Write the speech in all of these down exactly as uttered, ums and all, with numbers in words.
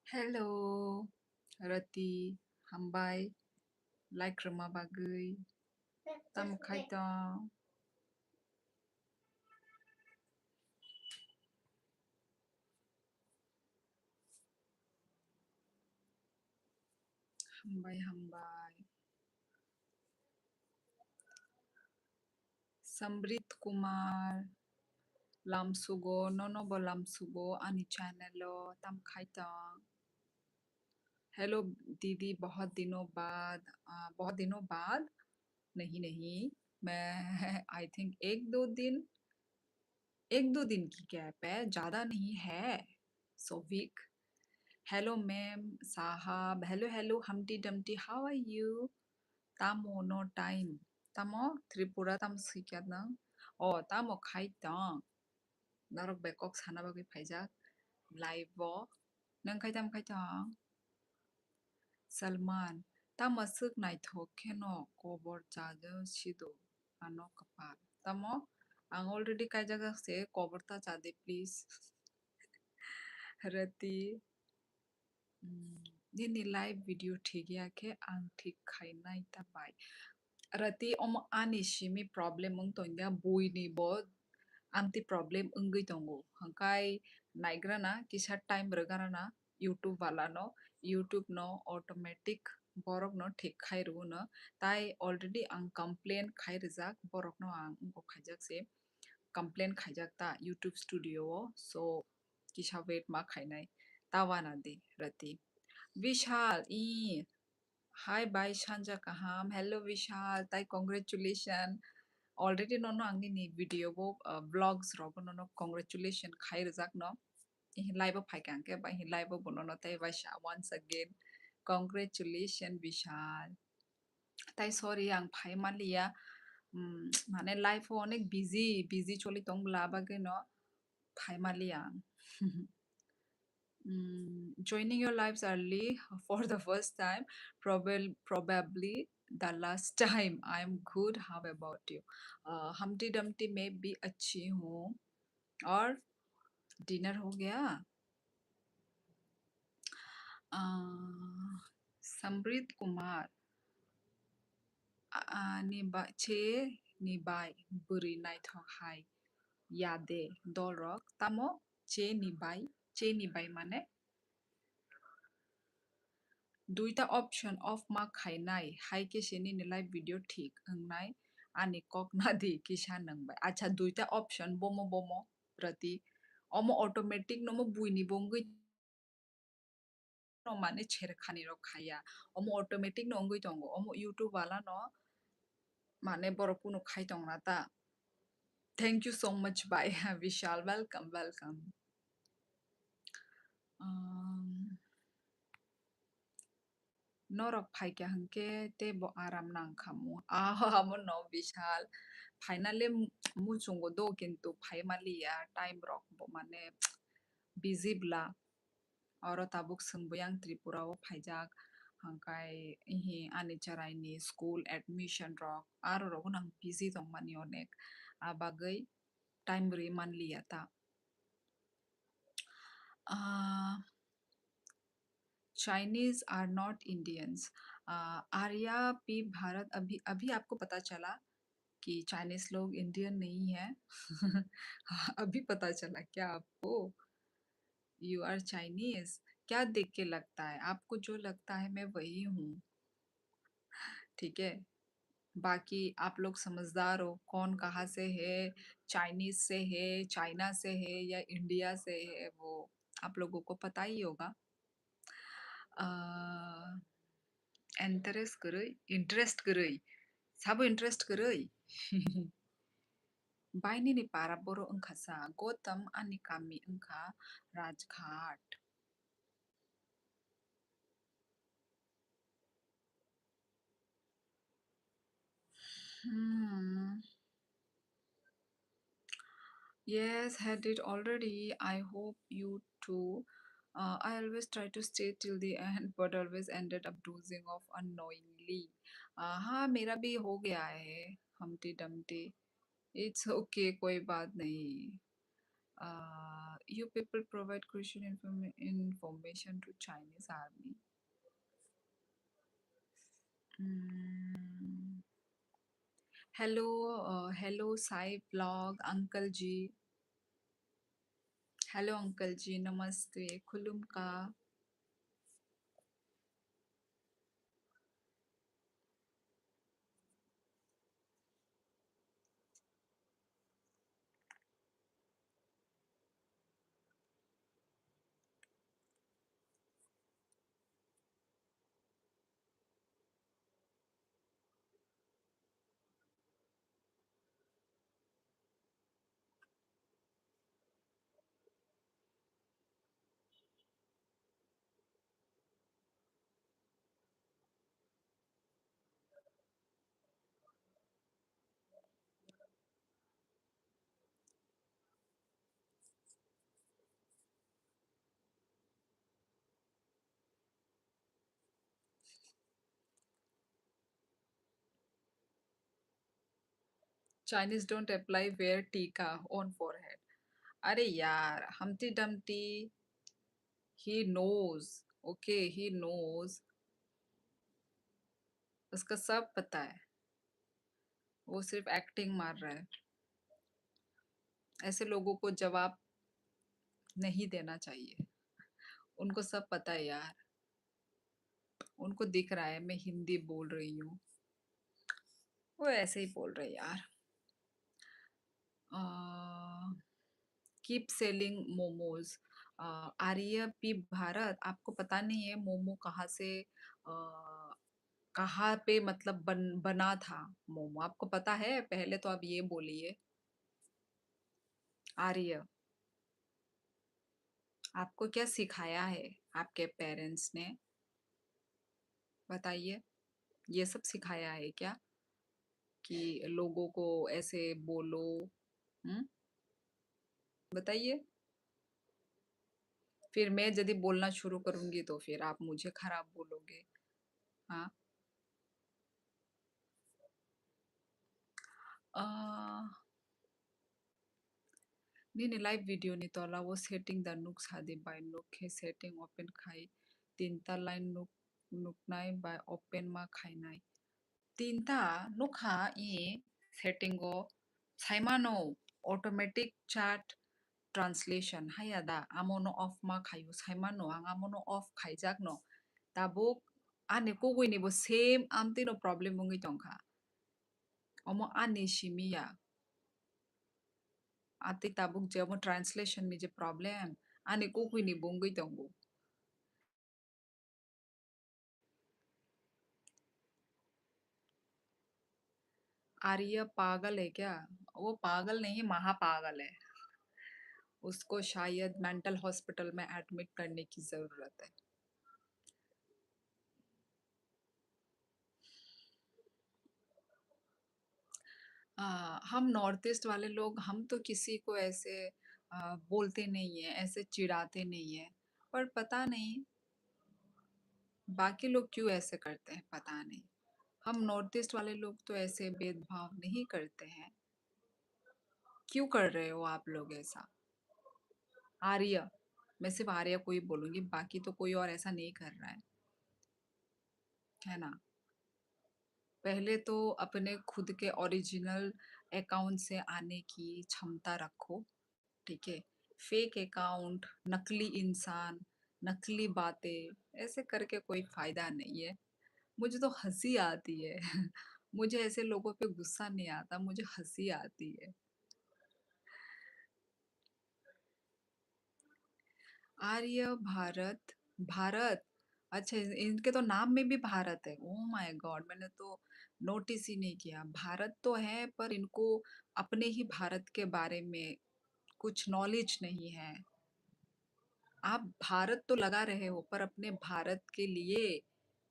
Hello, Rati, hambai, like rwma bagwi. Tamo khai tong? Hambai, hambai. Samrit Kumar, lamsugo, nono bo lamsugo ani channel o, tam khai tong? Hello didi, bahut dino baad, ah, bahut dino baad, nahi, nahi, main, I think ek do din, ek do din ki gap hai, zyada nahi hai, Sovik. Hello ma'am, sahab, hello, hello, Humpty Dumpty, how are you? Tamo no time, tamo Tripura, tamo swikyat nang, o, tamo khai tong? Norok bai kok sana bagwi phaijak live o. Nwng khai tamo khai tong? Salman, tamo swk naithok kheno kobor chajo sido ano kwpal. Tamo ang already kaijak se, kobor ta chadi please. Rati, mm, nini live video thik ya khe ang thik khainai ta bai. Rati, omo ani simi problem wng tongya, buini bo amtwi problem wngwi tongo. Hwnkhe naigrana kisa time rwgarana YouTube walano, YouTube no automatic borokno thik khai rwno. Tai already ang complain khai rwjak, borokno ang wngkok khaijak se, complain khaijak ta YouTube Studio o. So, kisa wait ma khainai. Ta wana di, Rati. Vishal, i, hi, bai, sanja kaham. Hello, Vishal. Tai congratulations. Already nono ang nini video bo, uh, vlogs rogo nono congratulations khai rwjak no. Ihi live o phai kha hwnkhe, bai ihi live o bo nono tai bai sa once again. Congratulations, Vishal. Tai sorry, ang phai manliya. Mm, mane life o onek busy, busy choli tong bla bagwi no phai manliya ang. Mm, joining your lives early for the first time, probably, probably the last time. I'm good. How about you? Uh, Humpty Dumpty, मैं भी अच्छी हूँ। और डिनर हो गया? Ah, Samrit Kumar, ah, ni ba-, che ni bai bwrwi naithok hai ya de dolrok, tamo che ni bai, che ni bai mane duita option off ma khainai, hai khe se nini live video thik wngnai, ani kok nadi kisa nwng bai. Acha, duita option bomo bomo Rati, omo automatic nomo buini bo wngwi no mane cherkhani rok khaiya. Omo automatic no wngwi tongo. Omo YouTube wala no mane borok kunu khai tongna ta. Thank you so much, bye. Vishal, welcome, welcome. Um, norok phaikha hwnkhe teibo aram nangkhamu. Ah, amo no Vishal. Finally muchungo do, kintu phai maliya, time rok bo mane busy bla. Oro tabuk swngwi ang Tripura o phaijak, hwnkhe ihi ani chwraini school admission rok, aro rogo nang busy tongmani onek, a bagwi time rwi manliya ta. Ah, Chinese are not Indians. Ah, Arya P Bharat, अभी, अभी आपको पता चला कि चाइनीज लोग इंडियन नहीं है? अभी पता चला क्या आपको? You are Chinese? क्या देख के लगता है? आपको जो लगता है, मैं वही हूँ। ठीक है? बाकी आप लोग समझदार हो, कौन कहाँ से है, चाइनीज से है, चाइना से है या इंडिया से है, वो आप लोगों को पता ही होगा। Ah, interest kwrwi, interest kwrwi. Sabo interest kwrwi? Bai nini para boro wngkha sa, Gotam, ani kami wngkha Rajghat. Hmm. Yes, had it already. I hope you too. Uh, I always try to stay till the end, but always ended up dozing off unknowingly. Uh, हाँ, मेरा भी हो गया है, Humpty Dumpty. It's okay, कोई बात नहीं। Uh, you people provide crucial inform- information to Chinese army. Mm. Hello, uh, hello, Sai Vlog, Uncle G. Hello, Uncle G, namaste, khulumka. Chinese don't apply wear tika on forehead. अरे यार, Humpty Dumpty, he knows, okay, he knows, उसका सब पता है, वो सिर्फ एक्टिंग मार रहा है। ऐसे लोगों को जवाब नहीं देना चाहिए, उनको सब पता है यार। उनको दिख रहा है मैं हिंदी बोल रही हूँ, वो ऐसे ही बोल रहे यार। Keep selling momos. Arya P Bharat, आपको पता नहीं है मोमो कहाँ से, uh, कहाँ पे मतलब बन, बना था मोमो, आपको पता है? पहले तो आप ये बोलिए आर्य, आपको क्या सिखाया है आपके पेरेंट्स ने? बताइए, ये सब सिखाया है क्या कि लोगों को ऐसे बोलो? हम्म, बताइए। फिर मैं यदि बोलना शुरू करूंगी तो फिर आप मुझे खराब बोलोगे। हाँ। Nini live video ni tola o setting da nuk sadi bai nuk khe setting open khai tinta line nuk nuknai bai open ma khainai. Tinta nukha i setting o saimano automatic chat translation haya da amono off ma khayu saimano ang amono off khaijak no tabuk ani kugui ni bo same amtwi no problem wngwi tongkha. Omo ani simi ya. Atwi tabuk je omo translation ni je problem, ani kukui ni bo wngwi tongo. आर्य पागल है क्या? वो पागल नहीं, महापागल है। उसको शायद मेंटल हॉस्पिटल में एडमिट करने की ज़रूरत है। आ, हम नॉर्थ ईस्ट वाले लोग, हम तो किसी को ऐसे, आ, बोलते नहीं है, ऐसे चिढ़ाते नहीं है, पर पता नहीं बाकी लोग क्यों ऐसे करते हैं, पता नहीं। हम नॉर्थ ईस्ट वाले लोग तो ऐसे भेदभाव नहीं करते हैं। क्यों कर रहे हो आप लोग ऐसा? आर्य, मैं सिर्फ आर्य को ही बोलूँगी, बाकी तो कोई और ऐसा नहीं कर रहा है, है ना? पहले तो अपने खुद के ओरिजिनल अकाउंट से आने की क्षमता रखो, ठीक है? फेक अकाउंट, नकली इंसान, नकली बातें, ऐसे करके कोई फ़ायदा नहीं है। मुझे तो हँसी आती है। मुझे ऐसे लोगों पे गुस्सा नहीं आता, मुझे हँसी आती है। आर्य भारत, भारत, अच्छा, इन-, इनके तो नाम में भी भारत है। Oh my God, मैंने तो नोटिस ही नहीं किया। भारत तो है, पर इनको अपने ही भारत के बारे में कुछ नॉलेज नहीं है। आप भारत तो लगा रहे हो, पर अपने भारत के लिए,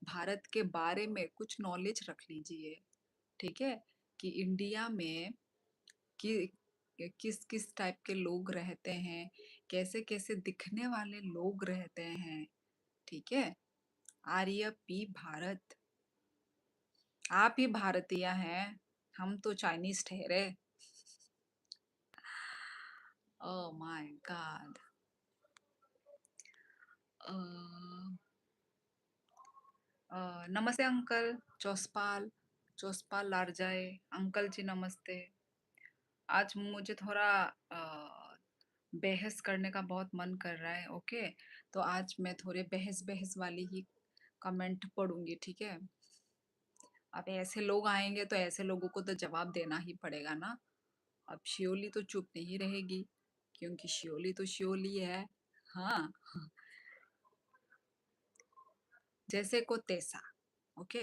भारत के बारे में कुछ नॉलेज रख लीजिए, ठीक है? कि इंडिया में कि, किस-किस टाइप के लोग रहते हैं, कैसे-कैसे दिखने वाले लोग रहते हैं, ठीक है? आर्य पी भारत, आप ही भारतीय हैं, हम तो चाइनीज ठहरे। Oh my God. Uh, uh, नमस्ते अंकल, चौसपाल, चौसपाल लारजाए, अंकल जी नमस्ते। आज मुझे थोड़ा, अ, बहस करने का बहुत मन कर रहा है, ओके? तो आज मैं थोड़े बहस, बहस वाली ही कमेंट पढ़ूँगी, ठीक है? अब ऐसे लोग आएँगे तो ऐसे लोगों को तो जवाब देना ही पड़ेगा ना। अब शिओली तो चुप नहीं रहेगी, क्योंकि शिओली तो शिओली है। हाँ। जैसे को तैसा, ओके?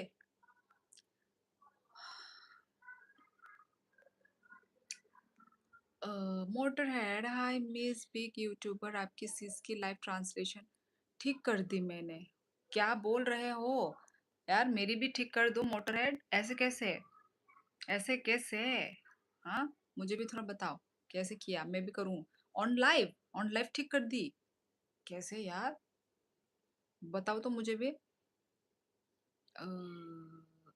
अ, मोटरहेड, हाय मिस बिग यूट्यूबर, आपकी सिस की लाइव ट्रांसलेशन ठीक कर दी मैंने। क्या बोल रहे हो? यार, मेरी भी ठीक कर दो मोटरहेड। ऐसे कैसे? ऐसे कैसे? हाँ, मुझे भी थोड़ा बताओ, कैसे किया? मैं भी करूँ? On live, on live ठीक कर दी। कैसे यार? बताओ तो मुझे भी। अ,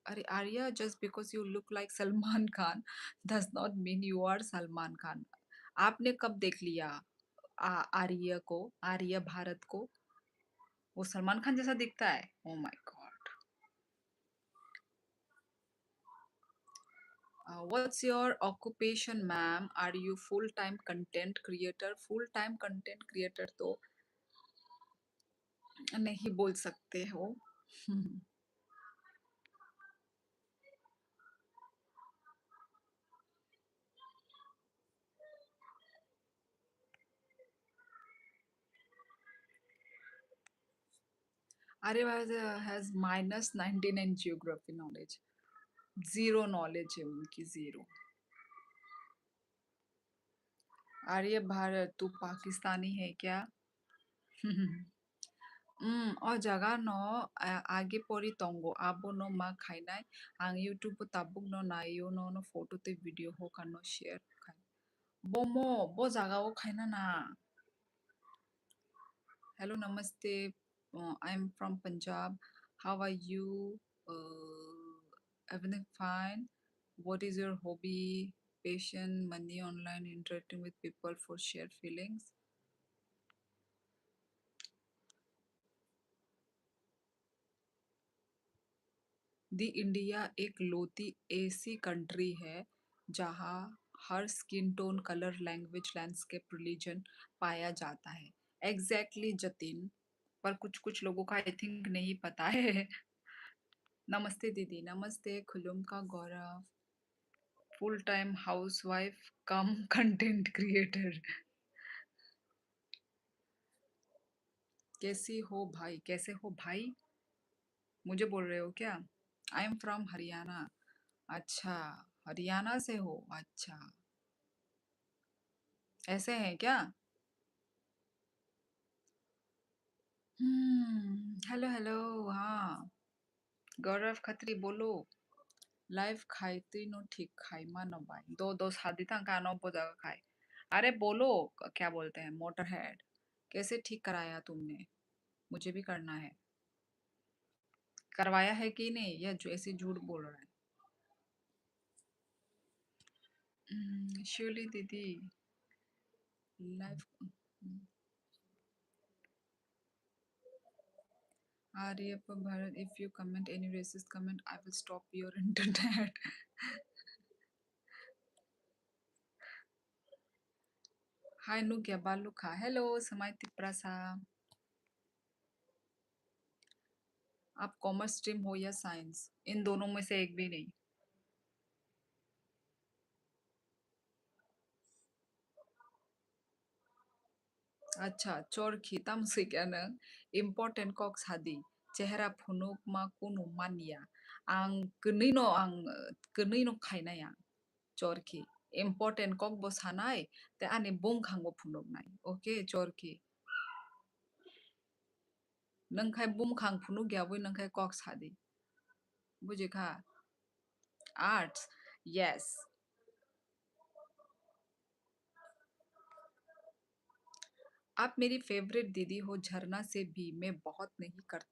अरे Arya, just because you look like Salman Khan does not mean you are Salman Khan। आपने कब देख लिया आ-, आर्या को, आर्या भारत को? वो सलमान खान जैसा दिखता है। Oh my God। Uh, what's your occupation, ma'am? Are you full time content creator? Full time content creator तो नहीं बोल सकते हो। Arya has, uh, has minus ninety-nine geography knowledge। Zero knowledge है उनकी, zero। आर्य भारत, तू पाकिस्तानी है क्या? Hmm, o jaga no, a, age pori tongo, abono ma khainai. Ang YouTube o tabuk no naio, no, no photo tei video hoka no share khai. Bomo, bo jaga o khaina na. Hello, namaste. Uh, I'm from Punjab. How are you? Uh, everything fine? What is your hobby? Passion, money, online, interacting with people for share feelings? दी, India एकलौती ऐसी country है जहाँ हर skin tone, colour, language, landscape, religion पाया जाता है। एग्जैक्टली जतिन, पर कुछ कुछ लोगों का आई थिंक नहीं पता है। नमस्ते दीदी। नमस्ते, खुलुमका गौरव। Full time housewife cum content creator। कैसी हो भाई, कैसे हो भाई? मुझे बोल रहे हो क्या? I am from Haryana. अच्छा, हरियाणा से हो? अच्छा, ऐसे हैं क्या? Hmm, hello, hello, हाँ। गौरव खत्री बोलो। Live khai twi no thik khai mano bai। Do, do sadi tang ka no bo jaga khai। अरे बोलो, क-, क्या बोलते हैं, मोटरहेड, कैसे ठीक कराया तुमने? मुझे भी करना है। करवाया है कि नहीं? या जो ऐसे झूठ बोल रहा है। Hmm, शिवली दीदी, live, hmm। Aryappa Bharat, if you comment any racist comment, I will stop your internet। Hi, Nugya Baluka। Hello, Samai Tiprasa। आप कॉमर्स स्ट्रीम हो या साइंस? इन दोनों में से एक भी नहीं। Acha, chorkhi, tamo swi khe nwng important kok sadi, chehra phunukma kunu manya. Ang kwnwi no, ang, uh, kwnwi no khainai ang. Chorkhi, important kok bo sanai, tei ani bumkhang bo phunuknai. Okay, chorkhi. Nwng khai bumkhang phunuk ya, bui nwng khai kok sadi. Bujikha? Arts, yes। आप मेरी फेवरेट दीदी हो, झरना से भी मैं बहुत नहीं करता।